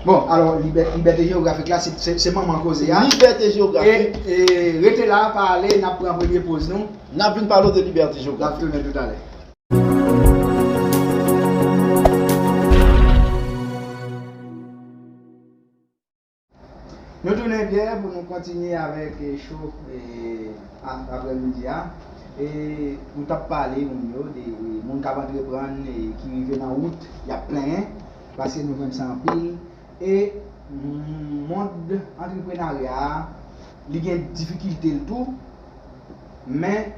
Bon, alò, libè-, libète jewografik la, se, se, se manman koze a. Libète jewografik. E, e, rete la, pa ale, n ap pran premye poz nou. N ap vin pale w de libète jewografik. N ap tounen toutalè. Nou tounen, Pierre, pou nou kontinye avèk, eh, show, eh, a-, aprèmidi a. E nou t ap pale moun yo, de, eh, moun k ap antreprann, eh, ki rive nan wout, y ap plenyen, paske nou jwenn sa anpil. E, mm, mond antreprenarya a, li gen difikilte l tou, men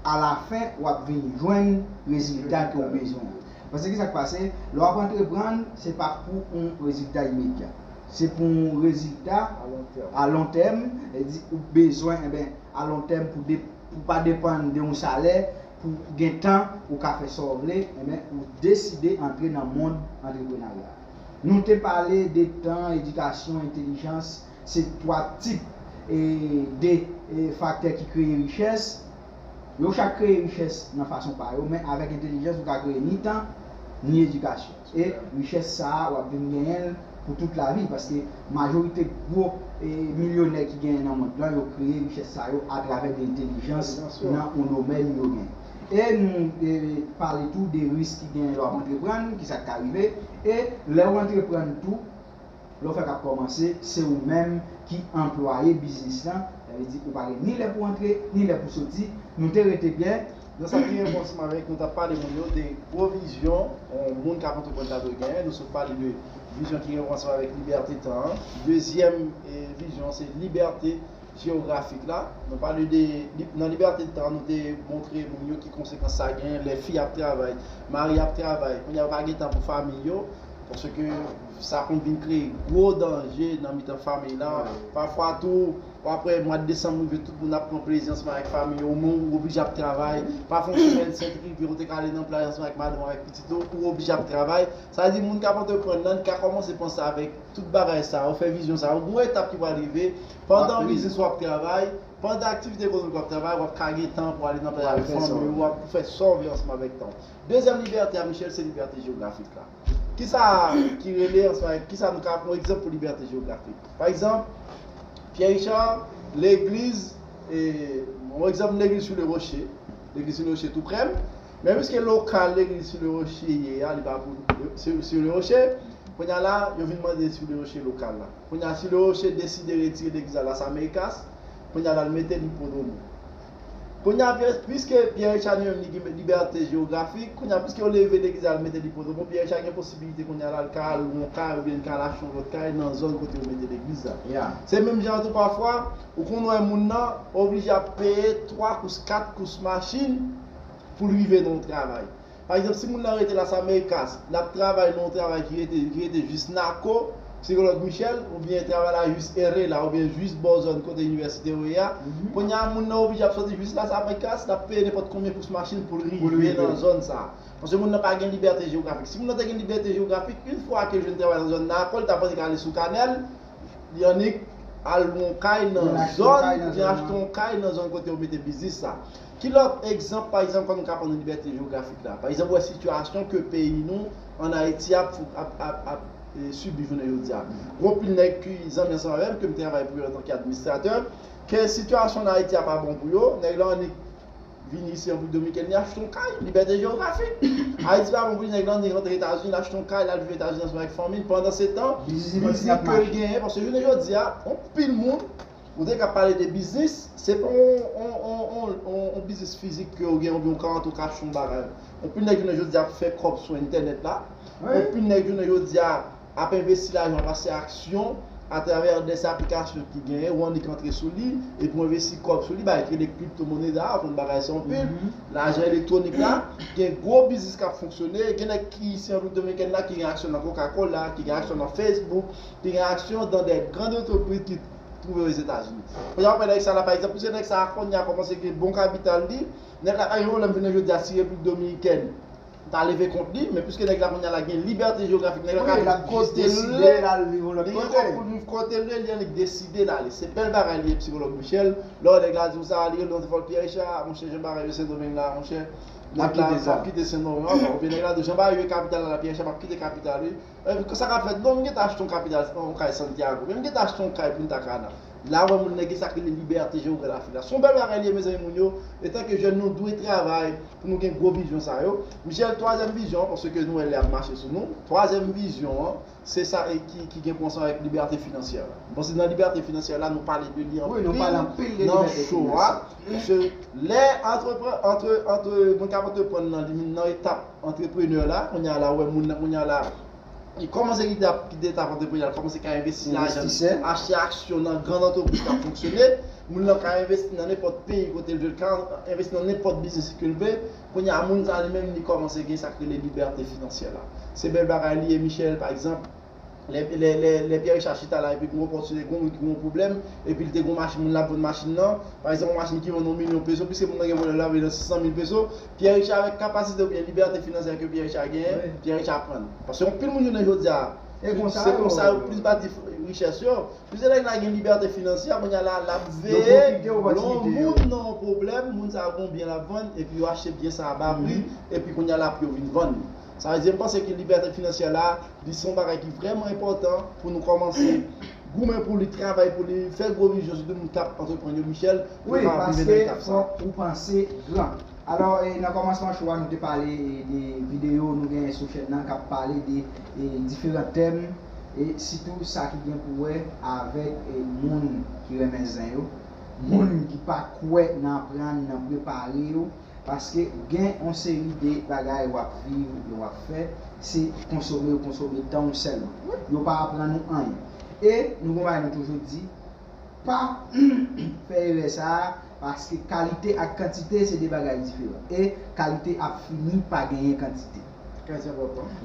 alafen, w ap vin jwenn rezilta ke w bezwen an. Paske kisa k pase? Lè w ap antreprann, se pa pou yon rezilta imedya. Se pou yon rezilta a lon tèm. A lon tèm, e di, ou bezwen, enben, a lon tèm pou de-, pou pa depann de yon salè, pou gen tan, ou ka fè sa w vle, enben, ou deside antre nan mond antreprenarya. Nou te pale de tan, edikasyon, entèlijans, se twa tip e, de, e, faktè ki kreye richès. Yo chak kreye richès nan fason pa yo, men avèk entèlijans, ou ka kreye ni tan, ni edikasyon. E richès sa a, w ap vin genyen l pou tout lavi, paske majorite gwo, e, milyonè ki genyen nan mond lan, yo kreye richès sa yo atravè de entèlijans nan yon domèn yo genyen. E nou, e, pale tou de risk ki genyen lè w ap antreprann, ki sa k ka rive. E lè w antreprann tou, lè w fèk ap kòmanse, se ou menm ki anplwaye biznis lan. Sa vle di, ou pa gen ni lè pou antre, ni lè pou soti. Nou te rete byen. Nan sa ki gen pou ansanm avèk nou t ap pale moun yo de gwo vizyon yon moun k ap antreprann ta dwe genyen. Nou sot pale de vizyon ki gen pou ansanm avèk libète tan an. Dezyèm, e, vizyon se libète jewografik la. Nou pale de li- nan libète tan, nou te montre moun yo ki konsekans sa gen lè fi ap travay, mari ap travay, kounye a yo pa gen tan pou fanmi yo, paske sa konn vin kreye gwo danje nan mitan fanmi la. Pafwa tou, w ap wè mwa desanm rive, tout moun ap pran plezi ansanm avèk fanmi yo, men ou oblije ap travay. Pafwa yon semèn sent rive, ou te ka ale nan plaj ansanm avèk madanm, avèk pitit ou, ou oblije ap travay. Sa vle di moun k ap antreprann nan, li ka kòmanse panse avèk tout bagay sa yo, fè vizyon sa yo. Gon etap ki pral rive, pandan biznis w ap travay, pandan aktivite ekonomik w ap travay, w ap ka gen tan pou ale nan plaj avèk fanmi w, w ap fè sa w vle ansanm avèk tan w. Dezyèm libète a, Michel, se libète jewografik la. Kisa ki rele ansanm avèk, kisa nou ka pran egzanp pou libète jewografik? Pa egzanp, Pierre Richard, legliz, e, yon egzanp, legliz Sous le Rocher. Legliz Sous le Rocher tou prè m. Men piske lokal legliz Sous le Rocher ye a, li pa pou Sous le Rocher, kounye a la, yo vin mande Sous le Rocher lokal la. Kounye a, Sous le Rocher deside retire legliz la Las Américas. Kounye a la, l mete l Hipodromo. Kounye a, piske Pierre Richard li menm li gen libète jewografik, kounye a, piske yo leve legliz la, l mete l Hipodromo, Pierre Richard gen posibilite kounye a la, l ka al yon kay oubyen l ka al achte yon lòt kay nan zòn kote yo mete legliz la. Se menm jan an tou pafwa, ou konn wè moun nan oblije ap peye twa kous, kat kous machin pou l rive nan yon travay. Pa egzanp, si moun nan rete Las Américas, l ap travay nan yon travay ki rete, ki rete jis Nako, Psikològ Michel, oubyen travay la jis Ere la, oubyen jis bò zòn kote inivèsite yo ye a. Kounye a, moun nan oblije ap soti jis Las Américas, l ap peye nenpòt konbyen kous machin pou l rive nan zòn sa a. Paske moun nan pa gen libète jewografik. Si moun nan te gen libète jewografik, yon fwa ke l jwenn travay nan zòn Nako, li t ap annik ale sou Kanèl, li annik al yon kay nan zòn, oubyen achte yon kay nan zòn kote yo mete biznis sa. Ki lòt egzanp, pa egzanp, kòm nou ka pran nan libète jewografik la? Pa egzanp, ou wè sitiyasyon ke peyi nou, ann Ayiti, ap, ap, ap, ap, e, sibi jounen jodi a. Gon pil nèg ki zanmi ansanm avè m, ke m travay pou yo antanke administratè, ke sitiyasyon ann Ayiti a pa bon pou yo, nèg la annik vini isi an Repiblik Dominikèn, li achte yon kay, libète jewografik. Ayiti pa bon pou li, nèg la annik rantre Etazini, l achte yon kay, l al viv Etazini ansanm avèk fanmi l. Pandansetan, biznis ke l genyen, paske jounen jodi a, yon pil moun, ou te ka pale de biznis, se pa yon, yon, yon, yon, yon, yon biznis fizik ke w gen, oubyen w ka rantre w ka achte yon bagay. Yon pil nèg jounen jodi a ap fè kòb sou entènèt la. Yon pil nèg jounen jodi a ap envesti lajan, pase aksyon atravè de aplikasyon ki genyen, ou annik antre sou li, epi w envesti kòb sou li, bagay ki rele kriptomoneda, ou konn bagay sa anpil, lajan elektwonik la, gen gwo biznis k ap fonksyone, gen nèg ki isi an Repiblik Dominikèn la, ki gen aksyon nan Coca-Cola, ki gen aksyon nan Facebook, ki gen aksyon dans des grandes entreprises ki twouve Ozetazini. Kounye a, w ap wè nèg sa la, pa egzanp, piske nèg sa a kounye a kòmanse gen bon kapital li, nèg la pa gen pwoblèm jounen jodi a si Repiblik Dominikèn ta leve kont li, men piske nèg la kounye a la gen libète jewografik, nèg la ka jis deside, li gen kòb pou l viv kote l vle, li annik deside l ale. Se bèl bagay li ye, Psikològ Michel. Lè w wè nèg la di w sa, li rele w nan telefòn, Pierre Richard, monchè, jan bagay yo Sendomeng la, monchè, nèg la p ap kite Sendomeng ankò. Oubyen nèg la di w, jan bagay yo ye kapital la, Pierre Richard p ap kite kapital, wi. Epi sa k ap fèt, non, m gentan achte yon kapital, yon kay Santiago, men m gentan achte yon kay Punta Cana. La, w wè moun nan gen sa k rele libète jewografik la. Se yon bèl bagay li ye, mezanmi, moun yo. Etanke jèn, nou dwe travay pou nou gen gwo vizyon sa yo. Michel, twazyèm vizyon an, paske nou wè lè ap mache sou nou. Twazyèm vizyon an, se sa e ki, ki gen pou ansanm avèk libète finansyè la. M panse nan libète finansyè la, nou pale de li anpil nan show a. Paske lè antrepre-, antre, antre, moun k ap antreprann nan, li nan etap antreprenè la, kounye a la, ou wè moun nan, kounye a la, li kòmanse kite, kite etap antreprenè, li kòmanse ka envesti lajan, achte aksyon nan grann antrepriz k ap fonksyone. Moun nan ka envesti nan nenpòt peyi kote l vle, l ka envesti nan nenpòt biznis ke l vle. Kounye a, moun sa li menm, li kòmanse gen sa k rele libète finansyè la. Se bèl bagay li ye, Michel, pa egzanp. Lè, lè, lè, lè Pierre Richard chita la, epi gon opòtinite, gon, gon pwoblèm, epi l te gon machin, moun la ap vann machin nan. Pa egzanp, yon machin ki vann yon milyon peso, piske moun nan gen pwoblèm la, vle nan sis san mil peso, Pierre Richard avèk kapasite oubyen libète finansyè ke Pierre Richard genyen, Pierre Richard pran l. Paske yon pil moun jounen jodi a, Se konsa yo plis bati richès yo. Plizyè nèg la gen libète finansyè, kounye a la, l ap veye lè yon moun nan yon pwoblèm, moun sa a gen yon byen l ap vann, epi yo achte byen sa a ba pri, epi kounye a la pou yo vin vann li. Sa vle di, m panse ke libète finansyè la, li se yon bagay ki vrèman enpòtan pou nou kòmanse goumen pou li, travay pou li, fè gwo vizyon, sitou moun k ap antreprann yo, Michel, pou yo kapab rive nan etap sa. Wi, paske fòk ou panse gran. Alò, e, nan kòmansman show a, nou te pale, e, de videyo nou genyen sou chèn nan k ap pale de, e, diferan tèm, e sitou sa ki gen pou wè avèk, e, moun ki renmen zen yo, moun ki pa kwè nan aprann, nan prepare yo, paske gen yon seri de bagay w ap viv oubyen w ap fè, se konsome, konsome tan w sèlman. Yo pa aprann ou anyen. E nou gen yon bagay nou toujou di, pa fè erè sa a, paske kalite ak kantite se de bagay diferan. E kalite ap fini pa genyen kantite.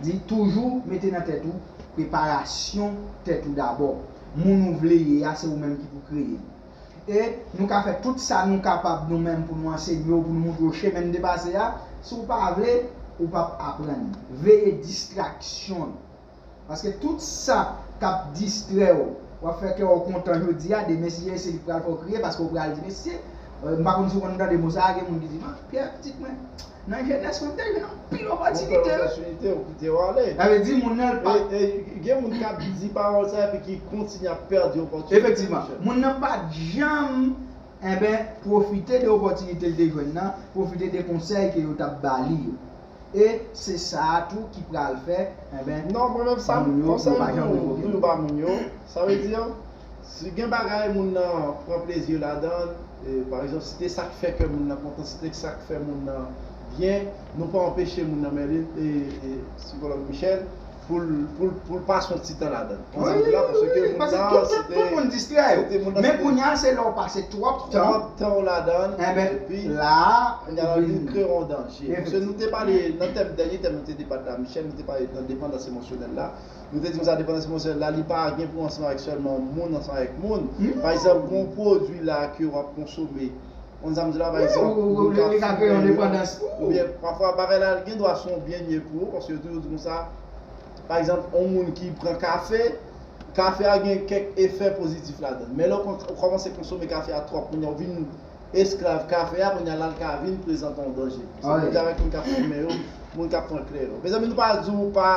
Di toujou mete nan tèt ou preparasyon tèt ou dabò. Moun ou vle ye a, se ou menm ki pou kreye l. E nou ka fè tout sa nou kapab nou menm pou nou ansenye w, pou nou montre w chemen n te pase a. Si w pa vle, ou p ap aprann. Veye distraksyon yo. Paske tout sa k ap distrè w, w ap fè kè w kontan jodi a, demen si Dye vle se li k pral fè w kriye, paske w pral di, "Mesye, eh, m pa konn si w konn tande mo sa a, gen moun ki di, 'Man, Pyè, pitit mwen, nan jenès mwen, m te jwenn anpil opòtinite.'" Opòtinite, ou kite yo ale. Sa vle di, moun nan, l pa. E, e, gen moun k ap di pawòl sa a, epi ki kontinye ap pèdi opòtinite. Efektivman, moun nan pa t janm, enben, pwofite de opòtinite l te jwenn nan, pwofite de konsèy ke yo t ap ba li yo. E se sa a tou ki pral fè, enben, non, mwen menm sa m konsèy moun yo, nou yo ba moun yo. Sa vle di, si gen bagay moun nan pran plezi ladan l, e, pa egzanp, si te sa k fè kè moun nan kontan, si te sa k fè moun nan byen, nou pa anpeche moun nan, men li, e, e, sikològ Michel, pou l, pou l, pou l pase yon ti tan ladan l. Konn sa m di la, paske moun nan, tout, tout, tout moun distrè yo. Men kounye a, se lè w pase twòp tan, twòp tan w ladan l, enben, epi la, kounye a la, li kreye yon danje. Paske nou te pale nan tèm, dènye tèm nou te debat la, Michel, nou te pale nan depandans emosyonèl la. Nou te di konsa, depandans emosyonèl la, li pa gen pou ansanm avèk sèlman moun, ansanm avèk moun. Pa egzanp, gen yon pwodui la ke w ap konsome. Konn sa m di la, pa egzanp, moun k ap fimen yo, oubyen pafwa bagay la, gen dwa se yon byen li ye pou ou, paske yo toujou di konsa, pa egzanp, yon moun ki pran kafe, kafe a gen kèk efè pozitif ladan l. Men lè w kon-, ou kòmanse konsome kafe a twòp, kounye a w vin esklav kafe a, kounye a la l ka vin prezante yon danje. Se moun avèk moun k ap fimen yo, moun k ap pran kleren yo. Mezanmi, nou pa di w pa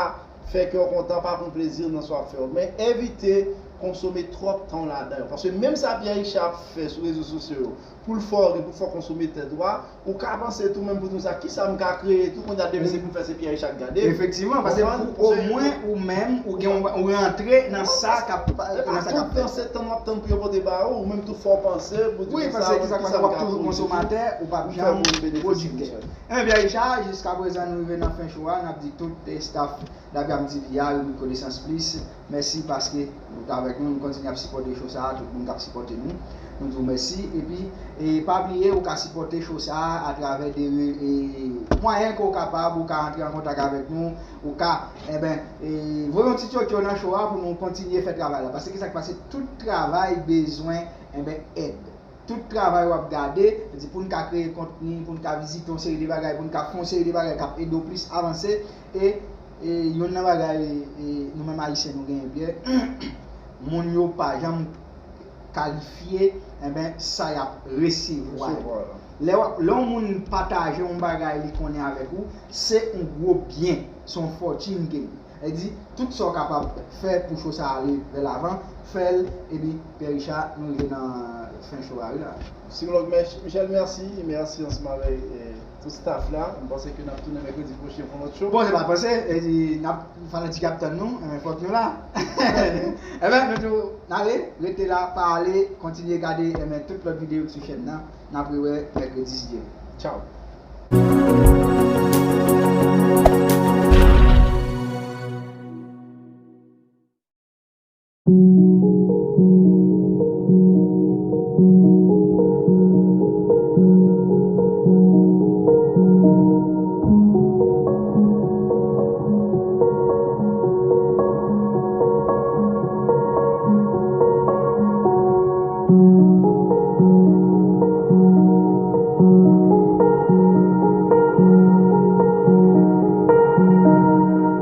fè kè w kontan, pa pran plezi nan sa w ap fè yo. Men evite konsome twòp tan w ladan yo. Paske menm sa Pierre Richard ap fè sou rezo sosyo yo, pou l fè w ri, pou l fè w konsome tèt ou a, ou ka panse tou menm pou di konsa, kisa m ka kreye tou, kounye a demen se pou m fè se Pierre Richard k gade m. Efektivman, paske pou omwen ou menm, ou gen, ou rantre nan sa k ap, nan sa k ap fèt. Tout tan se tan w ap tann pou yo pote ba ou, ou menm tou fò w panse pou di konsa, kisa m ka pwodui pou m fè moun benefisye. Enben, Pierre Richard, jiskaprezan nou rive nan fen show a, n ap di tout staff W M T V a, ribrik Konesans Plis, mèsi paske nou t avèk nou, nou kontinye ap sipòte show sa a, tout moun k ap sipòte nou, nou di w mèsi. Epi, e, pa bliye, ou ka sipòte show sa a atravè de re-, e, mwayen ke w kapab, ou ka antre an kontak avèk nou, ou ka, enben, e, voye yon ti tchotcho nan show a pou nou kontinye fè travay la. Paske kisa k pase, tout travay bezwen, enben, èd. Tout travay w ap gade, se pou n ka kreye kontni, pou n ka vizite yon seri de bagay, pou n ka fè yon seri de bagay k ap ede w plis avanse. E, e youn nan bagay, e, nou menm Ayisyen nou genyen, Pyè, moun yo pa janm kalifye, enben, sa y ap resevwa yo. Lè w ap, lè yon moun pataje yon bagay li konnen avèk ou, se yon gwo byen, se yon fòtin ke li. Sa vle di, tout sa w kapab fè pou show sa ale vè lavan, fè l, epi Pè Richard, nou rive nan fen show a, wi la. Sikològ Mich-, Michel, mèsi, mèsi ansanm avèk, eh, tout staff la. M panse ke n ap tounen mèkredi pwochen pou lòt show. Bon, se pa panse, e di, n ap, fanatik ap tann nou, enben, fòk nou la. Enben, nou tou, n ale, rete la, pa ale, kontinye gade, enben, tout lòt videyo ki sou chèn nan. N ap rewè mèkredi, si Dye vle. Tchaw.